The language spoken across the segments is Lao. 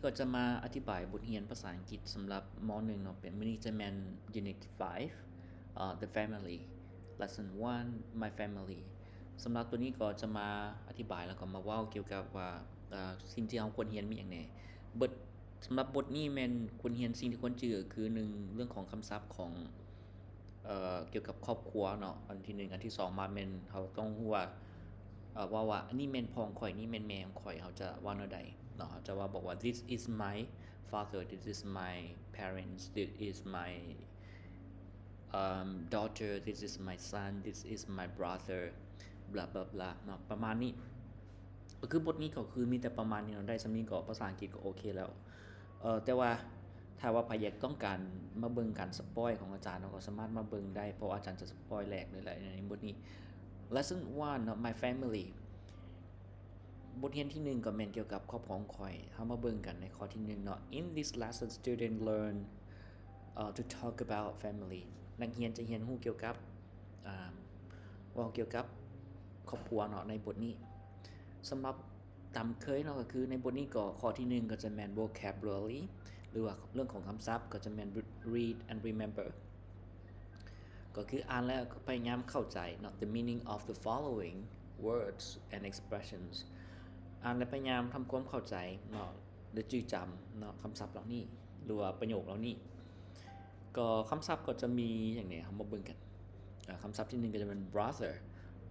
ກໍຈະມາອະທິບາຍບົດຮຽນພາສາອັງກິດສຳລັບ ມ.ໜຶ່ງ ເນາະ ເປັນ ມື້ນີ້ຈະແມ່ນ Unit five ເອີ The Family Lesson one My Family ສຳລັບໂຕນີ້ກໍຈະມາອະທິບາຍ ແລ້ວກໍມາເວົ້າກ່ຽວກັບວ່າ ເອີ ສິ່ງທີ່ເຮົາຄວນຮຽນມີຫຍັງແດ່. ບົດ ສຳລັບບົດນີ້ແມ່ນຄວນຮຽນ ສິ່ງທີ່ຄວນຈື່ກໍຄື ໜຶ່ງ ເລື່ອງຂອງຄຳສັບຂອງ ເອີ ກ່ຽວກັບຄອບຄົວເນາະ ອັນທີໜຶ່ງ. ອັນທີສອງມາແມ່ນເຮົາຕ້ອງຮູ້ວ່າ ເອີ ເວົ້າວ່າ ອັນນີ້ແມ່ນພໍ່ຂອງຂ້ອຍ ນີ້ແມ່ນແມ່ຂອງຂ້ອຍ ເຮົາຈະເວົ້າແນວໃດເນາະ. ເຮົາຈະວ່າ ບອກວ່າ This is my father, this is my parents, this is my, um, daughter, this is my son, this is my brother, blah blah blah ເນາະ ປະມານນີ້. ກໍຄືບົດນີ້ກໍຄືມີແຕ່ປະມານນີ້ເນາະ ໄດ້ສ່ຳນີ້ກໍພາສາອັງກິດກໍໂອເຄແລ້ວ. ເອີ ແຕ່ວ່າຖ້າວ່າໃຜຢາກຕ້ອງການມາເບິ່ງການສະປອຍຂອງອາຈານເນາະ ກໍສາມາດມາເບິ່ງໄດ້ ເພາະອາຈານຈະສະປອຍແຫຼກເລີຍແຫຼະໃນບົດນີ້. Lesson one ເນາະ My Family ບົດຮຽນທີໜຶ່ງກໍແມ່ນກ່ຽວກັບຄອບຄົວຂອງຂ້ອຍ. ເຮົາມາເບິ່ງກັນໃນຂໍ້ທີໜຶ່ງເນາະ. In this lesson, student learn, uh, to talk about family. ນັກຮຽນຈະຮຽນຮູ້ກ່ຽວກັບ ອ່າ ເວົ້າກ່ຽວກັບຄອບຄົວເນາະ ໃນບົດນີ້. ສຳລັບຕາມເຄີຍເນາະ ກໍຄືໃນບົດນີ້ກໍຂໍ້ທີໜຶ່ງກໍຈະແມ່ນ vocabulary ຫຼືວ່າເລື່ອງຂອງຄຳສັບ ກໍຈະແມ່ນ read and remember ກໍຄືອ່ານແລ້ວກໍພະຍາຍາມເຂົ້າໃຈເນາະ the meaning of the following words and expressions. ອ່ານແລ້ວພະຍາຍາມທຳຄວາມເຂົ້າໃຈເນາະ ແລະ ຈື່ຈຳເນາະ ຄຳສັບເຫຼົ່ານີ້ ຫຼືວ່າປະໂຫຍກເຫຼົ່ານີ້. ກໍຄຳສັບກໍຈະມີຫຍັງແດ່ ເຮົາມາເບິ່ງກັນ. ອ່າ ຄຳສັບທີໜຶ່ງກໍຈະເປັນ brother,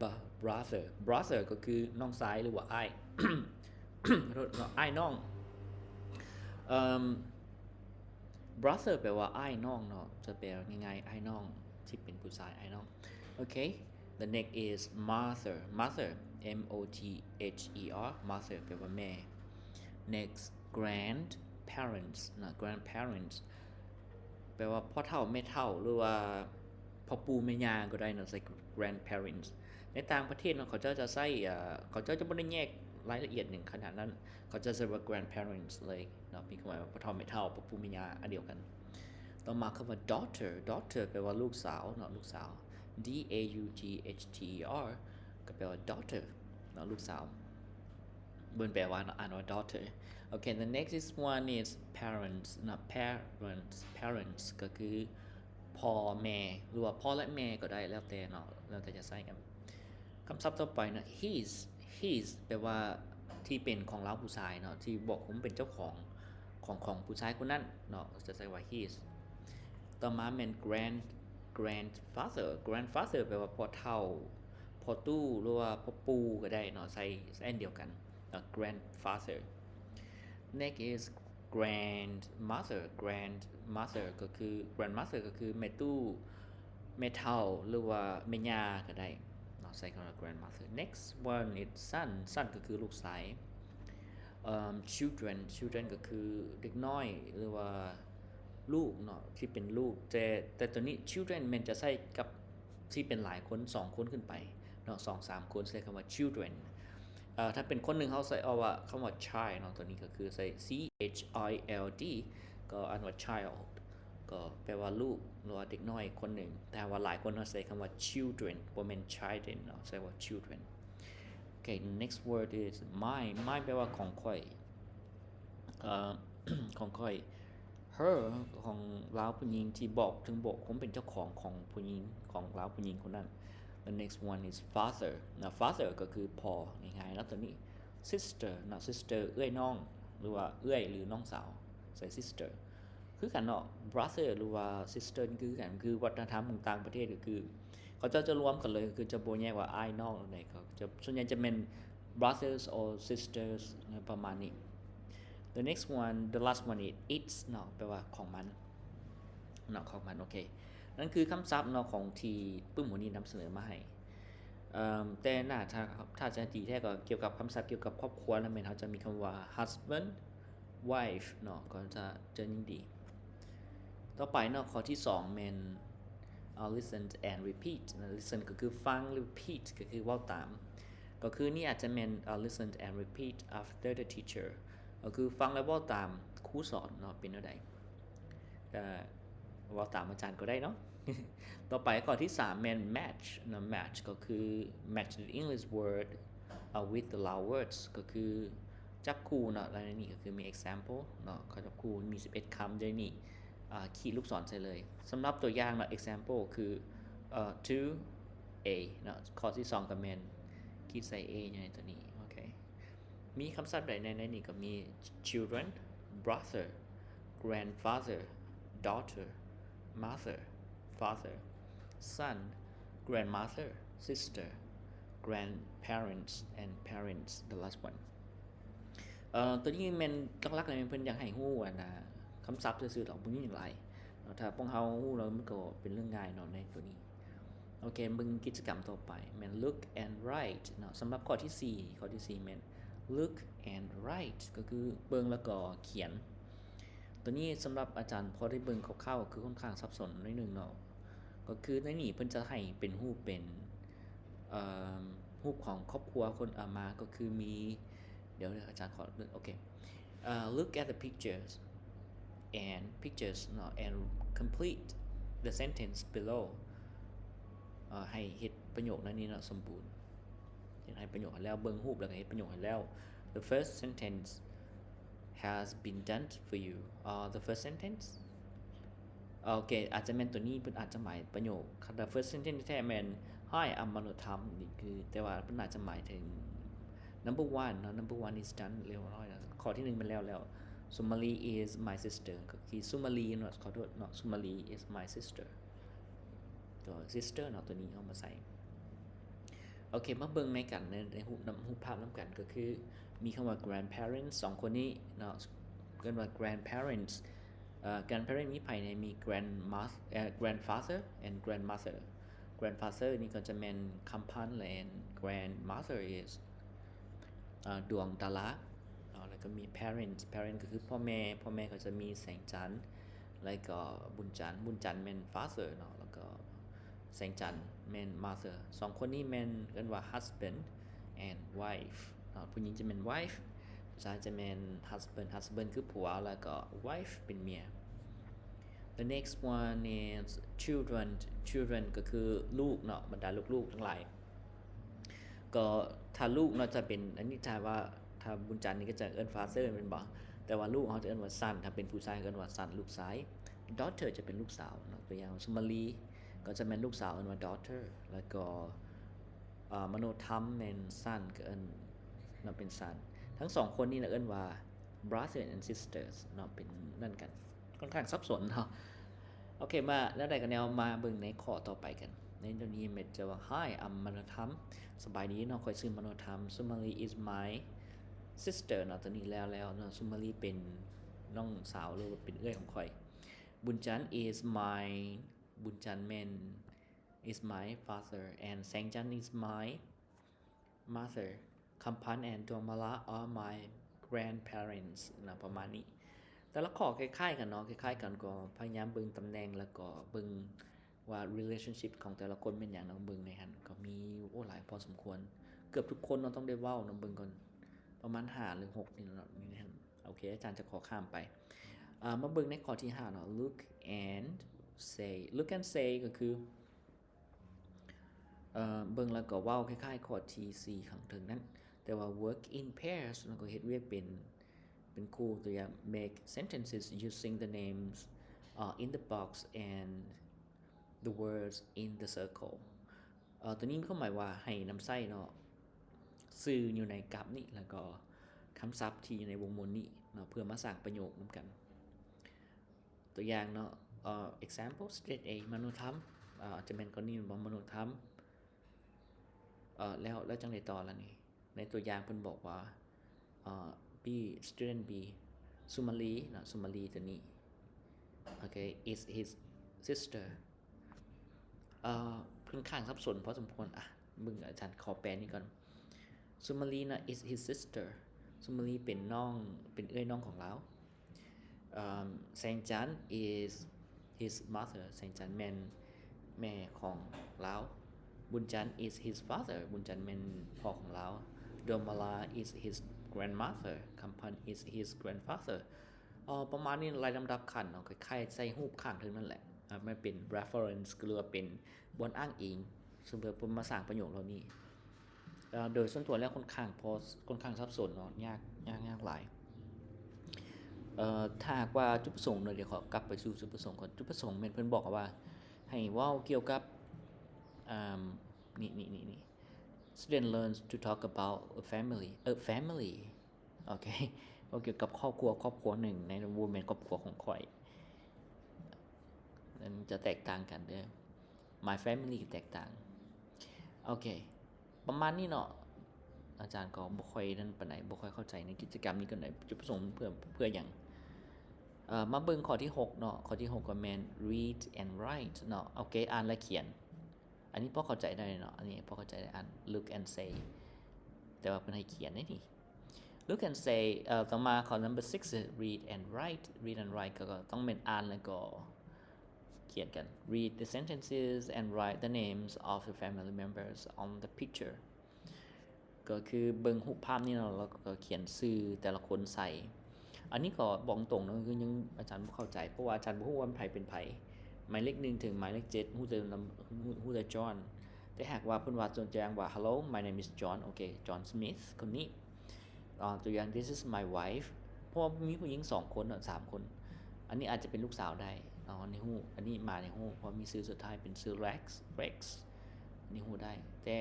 b-, brother. Brother ກໍຄືນ້ອງຊາຍ ຫຼືວ່າອ້າຍ ຂອໂທດເນາະ ອ້າຍນ້ອງ. ເອີ່ມ brother ແປວ່າອ້າຍນ້ອງເນາະ ຈະແປງ່າຍໆ ອ້າຍນ້ອງ ທີ່ເປັນຜູ້ຊາຍ ອ້າຍນ້ອງ. ໂອເຄ. The next is mother, mother, M O T H E R, mother ແປວ່າແມ່. Next, grandparents ນະ grandparents ແປວ່າພໍ່ເຖົ້າແມ່ເຖົ້າ ຫຼືວ່າພໍ່ປູ່ແມ່ຍ່າກໍໄດ້ເນາະ ໃສ່ grandparents. ໃນຕ່າງປະເທດເນາະ ເຂົາເຈົ້າຈະໃຊ້ ເອີ ເຂົາເຈົ້າຈະບໍ່ໄດ້ແຍກລາຍລະອຽດຫຍັງຂະໜາດນັ້ນ ເຂົາເຈົ້າໃຊ້ວ່າ grandparents ເລີຍເນາະ ມີຄວາມໝາຍວ່າພໍ່ເຖົ້າແມ່ເຖົ້າ ພໍ່ປູ່ແມ່ຍ່າ ອັນດຽວກັນ. ຕໍ່ມາຄຳວ່າ daughter, daughter ແປວ່າລູກສາວເນາະ ລູກສາວ. D A U G H T E R ກໍແປວ່າ daughter ເນາະ ລູກສາວ. ເບິ່ງແປວ່າເນາະ ອ່ານວ່າ daughter. Okay, the next is one is parents ເນາະ parents, parents ກໍຄືພໍ່ແມ່ ຫຼືວ່າພໍ່ ແລະ ແມ່ກໍໄດ້ ແລ້ວແຕ່ເນາະ ແລ້ວແຕ່ຈະໃຊ້ກັນ. ຄຳສັບຕໍ່ໄປເນາະ his, his ແປວ່າທີ່ເປັນຂອງລາວຜູ້ຊາຍເນາະ ທີ່ບອກຄວາມເປັນເຈົ້າຂອງ ຂອງ ຂອງຜູ້ຊາຍຄົນນັ້ນເນາະ ຈະໃຊ້ວ່າ his. ຕໍ່ມາແມ່ນ grand, grandfather, grandfather ແປວ່າພໍ່ເຖົ້າ ພໍ່ຕູ້ ຫຼືວ່າພໍ່ປູ່ກໍໄດ້ເນາະ ໃຊ້ ໃຊ້ອັນດຽວກັນເນາະ grandfather. Next is grandmother, grandmother ກໍຄື grandmother ກໍຄືແມ່ຕູ້ ແມ່ເຖົ້າ ຫຼືວ່າແມ່ຍ່າກໍໄດ້ເນາະ ໃຊ້ຄຳວ່າ grandmother. Next one is son, son ກໍຄືລູກຊາຍ. ເອີ່ມ children, children ກໍຄືເດັກນ້ອຍ ຫຼືວ່າລູກເນາະ ທີ່ເປັນລູກ ແຕ່ ແຕ່ຕົວນີ້ children ແມ່ນຈະໃຊ້ກັບທີ່ເປັນຫຼາຍຄົນ ສອງຄົນຂຶ້ນໄປເນາະ ສອງສາມຄົນ ໃຊ້ຄຳວ່າ children. ເອີ ຖ້າເປັນຄົນໜຶ່ງ ເຮົາໃຊ້ເອົາວ່າ ຄຳວ່າ child ເນາະ ຕົວນີ້ກໍຄືໃຊ້ C H I L D ກໍອ່ານວ່າ child ກໍແປວ່າລູກ ຫຼືວ່າເດັກນ້ອຍຄົນໜຶ່ງ. ແຕ່ວ່າຫຼາຍຄົນເຮົາໃຊ້ຄຳວ່າ children ບໍ່ແມ່ນ children ເນາະ ໃຊ້ວ່າ children. Okay, next word is mine, mine ແປວ່າຂອງຂ້ອຍ ເອີ ຂອງຂ້ອຍ. Her ຂອງລາວຜູ້ຍິງ ທີ່ບອກ ເຖິງບອກຄວາມເປັນເຈົ້າຂອງຂອງຜູ້ຍິງ ຂອງລາວຜູ້ຍິງຄົນນັ້ນ. The next one is father ນະ father ກໍຄືພໍ່ ງ່າຍໆເນາະ ຕົວນີ້. Sister ນະ sister ເອື້ອຍນ້ອງ ຫຼືວ່າເອື້ອຍ ຫຼືນ້ອງສາວ ໃສ່ sister ຄືກັນເນາະ. Brother ຫຼືວ່າ sister ນີ້ຄືກັນ ຄືວັດທະນະທຳຂອງຕ່າງປະເທດ ກໍຄືເຂົາເຈົ້າຈະລວມກັນເລີຍ ຄືຈະບໍ່ແຍກວ່າອ້າຍນ້ອງໃດ ເຂົາຈະ ສ່ວນໃຫຍ່ຈະແມ່ນ brothers or sisters ປະມານນີ້. The next one, the last one is its ເນາະ ແປວ່າຂອງມັນເນາະ ຂອງມັນ. ໂອເຄ ນັ້ນຄືຄຳສັບເນາະ ຂອງທີ່ປຶ້ມມື້ນີ້ນຳສະເໜີມາໃຫ້. ເອີ່ມ ແຕ່ໜ້າ ຖ້າ ຖ້າຈະດີແທ້ກໍກ່ຽວກັບຄຳສັບກ່ຽວກັບຄອບຄົວ ແລ້ວແມ່ນເຮົາຈະມີຄຳວ່າ husband, wife ເນາະ ກໍຈະ ຈະຍິ່ງດີ. ຕໍ່ໄປເນາະ ຂໍ້ທີສອງແມ່ນ ເອີ listen and repeat ນະ listen ກໍຄືຟັງ repeat ກໍຄືເວົ້າຕາມ ກໍຄືນີ້ອາດຈະແມ່ນ ເອີ listen and repeat after the teacher ກໍຄືຟັງແລ້ວເວົ້າຕາມຄູສອນເນາະ ເປັນແນວໃດ ກໍເວົ້າຕາມອາຈານກໍໄດ້ເນາະ. ຕໍ່ໄປຂໍ້ທີສາມແມ່ນ match ເນາະ match ກໍຄື match the English word, uh, with the Lao words ກໍຄື ຈັບຄູ່ເນາະ ແລ້ວໃນນີ້ກໍຄືມີ example ເນາະ ເຂົາຈັບຄູ່ມີສິບເອັດຄຳ ຢູ່ໃນນີ້ ອ່າ ຂີດລູກສອນໃສ່ເລີຍ. ສຳລັບຕົວຢ່າງເນາະ example ຄື ເອີ two A ເນາະ ຂໍ້ທີສອງກໍແມ່ນຂີດໃສ່ A ຢູ່ໃນຕົວນີ້. ໂອເຄ ມີຄຳສັບໃດແດ່ໃນນີ້? ກໍມີ children, brother, grandfather, daughter, mother, father, son, grandmother, sister, grandparents and parents, the last one. ເອີ ຕົວນີ້ແມ່ນຫຼັກໆເລີຍ ເພິ່ນຢາກໃຫ້ຮູ້ອັນນາ ຄຳສັບຊື່ໆດອກ ບໍ່ມີຫຍັງຫຼາຍເນາະ. ຖ້າພວກເຮົາຮູ້ແລ້ວ ມັນກໍເປັນເລື່ອງງ່າຍເນາະໃນຕົວນີ້. ໂອເຄ ເບິ່ງກິດຈະກຳຕໍ່ໄປ ແມ່ນ look and write ເນາະ. ສຳລັບຂໍ້ທີສີ່ ຂໍ້ທີສີ່ແມ່ນ look and write ກໍຄືເບິ່ງແລ້ວກໍຂຽນ. ຕົວນີ້ສຳລັບອາຈານພໍໄດ້ເບິ່ງຄ່າວໆ ຄືຄ່ອນຂ້າງສັບສົນໜ້ອຍໜຶ່ງເນາະ. ກໍຄືໃນນີ້ເພິ່ນຈະໃຫ້ເປັນຮູບເປັນ ເອີ ຮູບຂອງຄອບຄົວຄົນ ເອົາມາ ກໍຄືມີ ດຽວອາຈານຂໍເບິ່ງ ໂອເຄ ເອີ look at the pictures and pictures ເນາະ and complete the sentence below. ເອີ ໃຫ້ເຮັດປະໂຫຍກໃນນີ້ເນາະ ສົມບູນ ເຮັດໃຫ້ປະໂຫຍກໃຫ້ແລ້ວ ເບິ່ງຮູບແລ້ວກໍເຮັດປະໂຫຍກໃຫ້ແລ້ວ. The first sentence has been done for you. ເອີ the first sentence ໂອເຄ ອາດຈະແມ່ນຕົວນີ້ ເພິ່ນອາດຈະໝາຍປະໂຫຍກ the first sentence ແທ້ໆແມ່ນ Hi, I'm Manotham ນີ້ຄື ແຕ່ວ່າເພິ່ນອາດຈະໝາຍເຖິງ number one ເນາະ number one is done ຮຽບຮ້ອຍແລ້ວ ຂໍ້ທີໜຶ່ງແມ່ນແລ້ວແລ້ວ. Sumali is my sister ກໍຄື Sumali ເນາະ ຂໍໂທດເນາະ Sumali is my sister ຕົວ sister ເນາະ ຕົວນີ້ເອົາມາໃສ່. ໂອເຄ ມາເບິ່ງໃນກັນ ໃນ ໃນຮູບນຳ ຮູບພາບນຳກັນ ກໍຄືມີຄຳວ່າ grandparents ສອງຄົນນີ້ເນາະ ເອີ້ນວ່າ grandparents. ເອີ grandparent ມີໃຜແດ່? ມີ grandmother ເອີ grandfather and grandmother. Grandfather ນີ້ກໍຈະແມ່ນ ຄຳພັນ and grandmother is ເອີ ດວງດາລາເນາະ. ແລ້ວກໍມີ parents, parent ກໍຄືພໍ່ແມ່ ພໍ່ແມ່ກໍຈະມີແສງຈັນ ແລ້ວກໍບຸນຈັນ ບຸນຈັນແມ່ນ father ເນາະ ແລ້ວກໍ ແສງຈັນແມ່ນ mother. ສອງຄົນນີ້ແມ່ນເອີ້ນວ່າ husband and wife ເນາະ ຜູ້ຍິງຈະແມ່ນ wife ຜູ້ຊາຍຈະແມ່ນ husband, husband ຄືຜົວ ແລ້ວກໍ wife ເປັນເມຍ. The next one is children, children ກໍຄືລູກເນາະ ບັນດາລູກໆທັງຫຼາຍ. ກໍຖ້າລູກເນາະຈະເປັນ ອັນນີ້ຖ້າວ່າ ຖ້າບຸນຈັນນີ້ກໍຈະເອີ້ນ father ແມ່ນບໍ່? ແຕ່ວ່າລູກເຮົາຈະເອີ້ນວ່າ son ຖ້າເປັນຜູ້ຊາຍກໍເອີ້ນວ່າ son ລູກຊາຍ. Daughter ຈະເປັນລູກສາວເນາະ ຕົວຢ່າງ Sumali ກໍຈະແມ່ນລູກສາວ ເອີ້ນວ່າ daughter ແລ້ວກໍ ເອີ Manotham ແມ່ນ son ກໍເອີ້ນເນາະ ເປັນ son. ທັງສອງຄົນນີ້ລະເອີ້ນວ່າ brother and sisters ເນາະ ເປັນນັ້ນກັນ ຄ່ອນຂ້າງສັບສົນເນາະ. ໂອເຄ ມາແນວໃດກໍແນວ ມາເບິ່ງໃນຂໍ້ຕໍ່ໄປກັນ. ໃນຕົວນີ້ແມ່ນຈະວ່າ Hi, I'm Manotham ສະບາຍດີເນາະ ຂ້ອຍຊື່ Manotham. Sumali is my sister ເນາະ ຕົວນີ້ແລ້ວແລ້ວເນາະ Sumali ເປັນນ້ອງສາວ ຫຼືວ່າເປັນເອື້ອຍຂອງຂ້ອຍ. ບຸນຈັນ is my ບຸນຈັນແມ່ນ is my father and ແສງຈັນ is my mother. ຄຳພັນ and ດວງມາລາ are my grandparents ນະ ປະມານນີ້. ແຕ່ລະຂໍ້ຄ້າຍໆກັນເນາະ ຄ້າຍໆກັນ ກໍພະຍາຍາມເບິ່ງຕຳແໜ່ງ ແລ້ວກໍເບິ່ງວ່າ relationship ຂອງແຕ່ລະຄົນແມ່ນຫຍັງເນາະ. ເບິ່ງໃນຫັ້ນກໍມີ ໂອ້ ຫຼາຍພໍສົມຄວນ ເກືອບທຸກຄົນເນາະ ຕ້ອງໄດ້ເວົ້າເນາະ. ເບິ່ງກ່ອນ ປະມານຫ້າຫຼືຫົກນີ້ເນາະ ມີໃນຫັ້ນ. ໂອເຄ ອາຈານຈະຂໍຂ້າມໄປ ເອີ ມາເບິ່ງໃນຂໍ້ທີຫ້າເນາະ look and say. Look and say ກໍຄື ເອີ ເບິ່ງແລ້ວກໍເວົ້າຄ້າຍໆຂໍ້ທີສີ່ຂ້າງເທິງນັ້ນ ແຕ່ວ່າ work in pairs ແລ້ວກໍເຮັດວຽກເປັນ ເປັນຄູ່. ຕົວຢ່າງ make sentences using the names ເອີ in the box and the words in the circle. ເອີ ຕົວນີ້ມີຄວາມໝາຍວ່າໃຫ້ນຳໃຊ້ເນາະ ຊື່ຢູ່ໃນກັບນີ້ ແລ້ວກໍຄຳສັບທີ່ຢູ່ໃນວົງໝູນນີ້ເນາະ ເພື່ອມາສ້າງປະໂຫຍກນຳກັນ. ຕົວຢ່າງເນາະ ເອີ example, student A, Manotham ເອີ ຈະແມ່ນກໍນີ້ແມ່ນບໍ່ Manotham ເອີ ແລ້ວ ແລ້ວຈັ່ງໃດຕໍ່ລະນີ້? ໃນຕົວຢ່າງເພິ່ນບອກວ່າ ເອີ B, student B, Sumali ເນາະ Sumali ຕົວນີ້ ໂອເຄ is his sister. ເອີ ຂ້ອນຂ້າງສັບສົນພໍສົມຄວນ. ອ່ະ ເບິ່ງອາຈານຂໍແປນີ້ກ່ອນ. Sumali ນະ is his sister. Sumali ເປັນນ້ອງ ເປັນເອື້ອຍນ້ອງຂອງລາວ. ເອີ ແສງຈັນ is his mother. ແສງຈັນແມ່ນແມ່ຂອງລາວ. ບຸນຈັນ is his father. ບຸນຈັນແມ່ນພໍ່ຂອງລາວ. ດວງມາລາ is his grandmother. ຄຳພັນ is his grandfather. ເອີ ປະມານນີ້ ໄລ່ລຳດັບຂັ້ນເນາະ ຄ້າຍໆໃສ່ຮູບຂ້າງເທິງນັ້ນແຫຼະ ເອີ ມັນເປັນ reference ຫຼືວ່າເປັນບ່ອນອ້າງອີງ ເຊິ່ງເພື່ອມາສ້າງປະໂຫຍກເຫຼົ່ານີ້. ໂດຍສ່ວນຕົວແລ້ວຂ້ອນຂ້າງ ເພາະຂ້ອນຂ້າງສັບສົນເນາະ ຍາກ ຍາກ ຍາກຫຼາຍ. ເອີ ຖ້າຫາກວ່າຈຸດປະສົງເນາະ ດຽວຂໍກັບໄປສູ່ຈຸດປະສົງກ່ອນ. ຈຸດປະສົງແມ່ນເພິ່ນບອກວ່າໃຫ້ເວົ້າກ່ຽວກັບ ອາ ນີ້ ນີ້ ນີ້ ນີ້ Student learns to talk about a family, a family. ໂອເຄ ເວົ້າກ່ຽວກັບຄອບຄົວ ຄອບຄົວໜຶ່ງ ໃນ ບໍ່ແມ່ນຄອບຄົວຂອງຂ້ອຍ. ມັນຈະແຕກຕ່າງກັນເດີ My family ແຕກຕ່າງ. ໂອເຄ ປະມານນີ້ເນາະ. ອາຈານກໍບໍ່ຄ່ອຍນັ້ນປານໃດ ບໍ່ຄ່ອຍເຂົ້າໃຈໃນກິດຈະກຳນີ້ປານໃດ ຈຸດປະສົງເພື່ອ ເພື່ອຫຍັງ. ເອີ ມາເບິ່ງຂໍ້ທີຫົກເນາະ. ຂໍ້ທີຫົກກໍແມ່ນ read and write ເນາະ. ໂອເຄ ອ່ານ ແລະ ຂຽນ. ອັນນີ້ພໍເຂົ້າໃຈໄດ້ເນາະ ອັນນີ້ພໍເຂົ້າໃຈໄດ້ ອ່ານ look and say ແຕ່ວ່າເພິ່ນໃຫ້ຂຽນເດ້ນີ້ look and say. ເອີ ຕໍ່ມາຂໍ້ number six read and write. Read and write ກໍ ກໍຕ້ອງແມ່ນອ່ານ ແລ້ວກໍຂຽນກັນ. Read the sentences and write the names of the family members on the picture. ກໍຄືເບິ່ງຮູບພາບນີ້ເນາະ ແລ້ວກໍຂຽນຊື່ແຕ່ລະຄົນໃສ່. ອັນນີ້ກໍບອກຕົງເນາະ ຄືຍັງ ອາຈານບໍ່ເຂົ້າໃຈ ເພາະວ່າອາຈານບໍ່ຮູ້ວ່າເປັນໃຜເປັນໃຜ ໝາຍເລກໜຶ່ງເຖິງໝາຍເລກເຈັດ ຮູ້ແຕ່ ຮູ້ ຮູ້ແຕ່ John. ແຕ່ຫາກວ່າເພິ່ນວ່າ ຕົວຢ່າງວ່າ Hello, my name is John. ໂອເຄ John Smith ຄົນນີ້. ອາ ຕົວຢ່າງ This is my wife. ເພາະວ່າມີຜູ້ຍິງສອງຄົນເນາະ ສາມຄົນ. ອັນນີ້ອາດຈະເປັນລູກສາວໄດ້ເນາະ ໃນຮູບ ອັນນີ້ມາໃນຮູບ ເພາະມີຊື່ສຸດທ້າຍເປັນຊື່ Rex, Rex. ນີ້ຮູ້ໄດ້ ແຕ່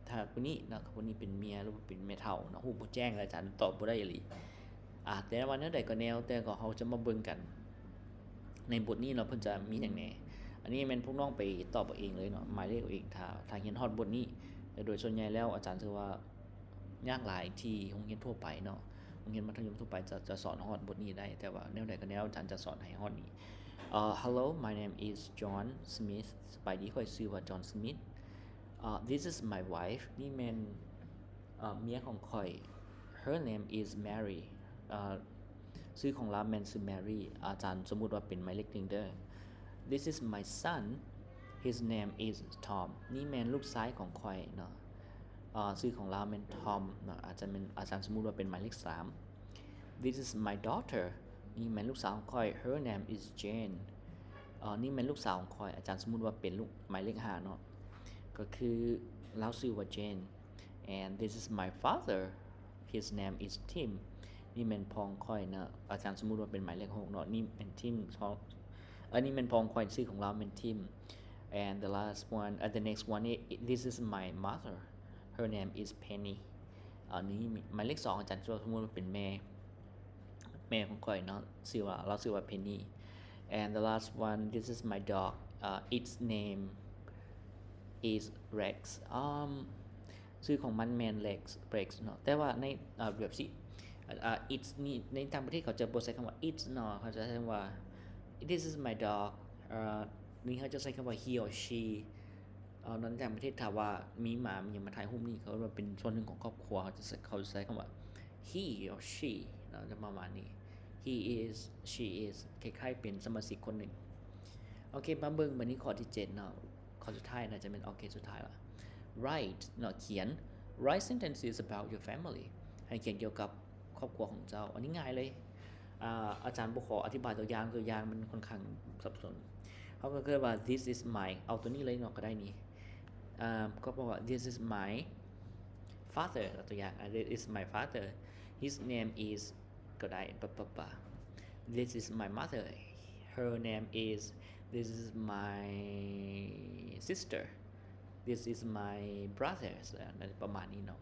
ຖ້າຜູ້ນີ້ເນາະ ຜູ້ນີ້ເປັນເມຍ ຫຼືວ່າເປັນແມ່ເຖົ້າເນາະ ຮູ້ບໍ່ແຈ້ງ ອາຈານຕອບບໍ່ໄດ້ອີ່ຫຼີ. ອາ ແຕ່ວ່າແນວໃດກໍແນວ ແຕ່ກໍເຮົາຈະມາເບິ່ງກັນໃນບົດນີ້ເນາະ ເພິ່ນຈະມີຫຍັງແດ່. ອັນນີ້ແມ່ນພວກນ້ອງໄປຕອບເອົາເອງເລີຍເນາະ ໝາຍເລກເອົາເອງ ຖ້າ ຖ້າຮຽນຮອດບົດນີ້. ແຕ່ໂດຍສ່ວນໃຫຍ່ແລ້ວອາຈານຖືວ່າຍາກຫຼາຍທີ່ໂຮງຮຽນທົ່ວໄປເນາະ ໂຮງຮຽນມັດທະຍົມທົ່ວໄປຈະ ຈະສອນຮອດບົດນີ້ໄດ້ ແຕ່ວ່າແນວໃດກໍແນວ ອາຈານຈະສອນໃຫ້ຮອດນີ້. ເອີ Hello, my name is John Smith. ສະບາຍດີ ຂ້ອຍຊື່ວ່າ John Smith. ເອີ This is my wife. ນີ້ແມ່ນ ເອີ ເມຍຂອງຂ້ອຍ. Her name is Mary. ເອີ ຊື່ຂອງລາວແມ່ນຊື່ Mary. ອາຈານສົມມຸດວ່າເປັນໝາຍເລກໜຶ່ງເດີ. This is my son. His name is Tom. ນີ້ແມ່ນລູກຊາຍຂອງຂ້ອຍເນາະ. ເອີ ຊື່ຂອງລາວແມ່ນ Tom ເນາະ. ອາຈານແມ່ນ ອາຈານສົມມຸດວ່າເປັນໝາຍເລກສາມ. This is my daughter. ນີ້ແມ່ນລູກສາວຂອງຂ້ອຍ. Her name is Jane. ເອີ ນີ້ແມ່ນລູກສາວຂອງຂ້ອຍ. ອາຈານສົມມຸດວ່າເປັນລູກ ໝາຍເລກຫ້າເນາະ ກໍຄືລາວຊື່ວ່າ Jane. And this is my father. His name is Tim. ນີ້ແມ່ນພໍ່ຂອງຂ້ອຍເນາະ. ອາຈານສົມມຸດວ່າເປັນໝາຍເລກຫົກເນາະ. ນີ້ແມ່ນ Tim ເນາະ. ອັນນີ້ແມ່ນພໍ່ຂອງຂ້ອຍ ຊື່ຂອງລາວແມ່ນ Tim. And the last one, uh, the next one, i- i- this is my mother. Her name is Penny. ອັນນີ້ໝາຍເລກສອງ ອາຈານສົມມຸດວ່າເປັນແມ່ ແມ່ຂອງຂ້ອຍເນາະ ຊື່ວ່າ ລາວຊື່ວ່າ Penny. And the last one, this is my dog. Uh, its name is Rex. Um, ຊື່ຂອງມັນແມ່ນ Rex, Rex ເນາະ. ແຕ່ວ່າໃນ ເອີ ແບບຊິ ເອີ its ນີ້ ໃນຕ່າງປະເທດເຂົາຈະບໍ່ໃຊ້ຄຳວ່າ its ເນາະ ເຂົາຈະໃຊ້ຄຳວ່າ This is my dog. ເອີ ນີ້ເຂົາຈະໃຊ້ຄຳວ່າ he or she. ເອີ ໃນຕ່າງປະເທດ ຖ້າວ່າມີໝາມີຫຍັງມາຖ່າຍຮູບນີ້ ເຂົາເອີ້ນວ່າເປັນສ່ວນໜຶ່ງຂອງຄອບຄົວ ເຂົາຈະໃຊ້ ເຂົາຈະໃຊ້ຄຳວ່າ he or she ເນາະ ຈະປະມານນີ້. He is, she is ຄ້າຍໆເປັນສະມາຊິກຄົນໜຶ່ງ. ໂອເຄ ມາເບິ່ງບາດນີ້ຂໍ້ທີເຈັດເນາະ. ຂໍ້ສຸດທ້າຍ ໜ້າຈະແມ່ນ ໂອເຄ ສຸດທ້າຍລະ write ເນາະ ຂຽນ. Write sentences about your family. ໃຫ້ຂຽນກ່ຽວກັບຄອບຄົວຂອງເຈົ້າ. ອັນນີ້ງ່າຍເລີຍ. ອາ ອາຈານບໍ່ຂໍອະທິບາຍຕົວຢ່າງ, ຕົວຢ່າງມັນຂ້ອນຂ້າງສັບສົນ. ເຮົາກໍຄືວ່າ this is my ເອົາຕົວນີ້ເລີຍເນາະ ກໍໄດ້ນີ້. ອາ ກໍບອກວ່າ this is my father ຕົວຢ່າງ this is my father. His name is ກໍໄດ້ ປະ ປະ ປະ This is my mother. Her name is, this is my sister. This is my brother. ອາ ປະມານນີ້ເນາະ.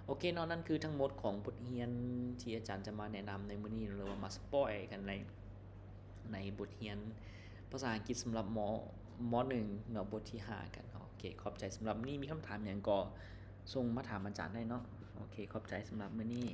ໂອເຄເນາະ, ນັ້ນຄືທັງໝົດຂອງບົດຮຽນທີ່ອາຈານຈະມາແນະນຳໃນມື້ນີ້ ຫຼືວ່າມາສະປອຍກັນໃນ ໃນບົດຮຽນພາສາອັງກິດສຳລັບ ມ ມ ໜຶ່ງເນາະ, ບົດທີຫ້າກັນ. ໂອເຄ ຂອບໃຈສຳລັບມື້ນີ້. ມີຄຳຖາມຫຍັງກໍສົ່ງມາຖາມອາຈານໄດ້ເນາະ. ໂອເຄ ຂອບໃຈສຳລັບມື້ນີ້.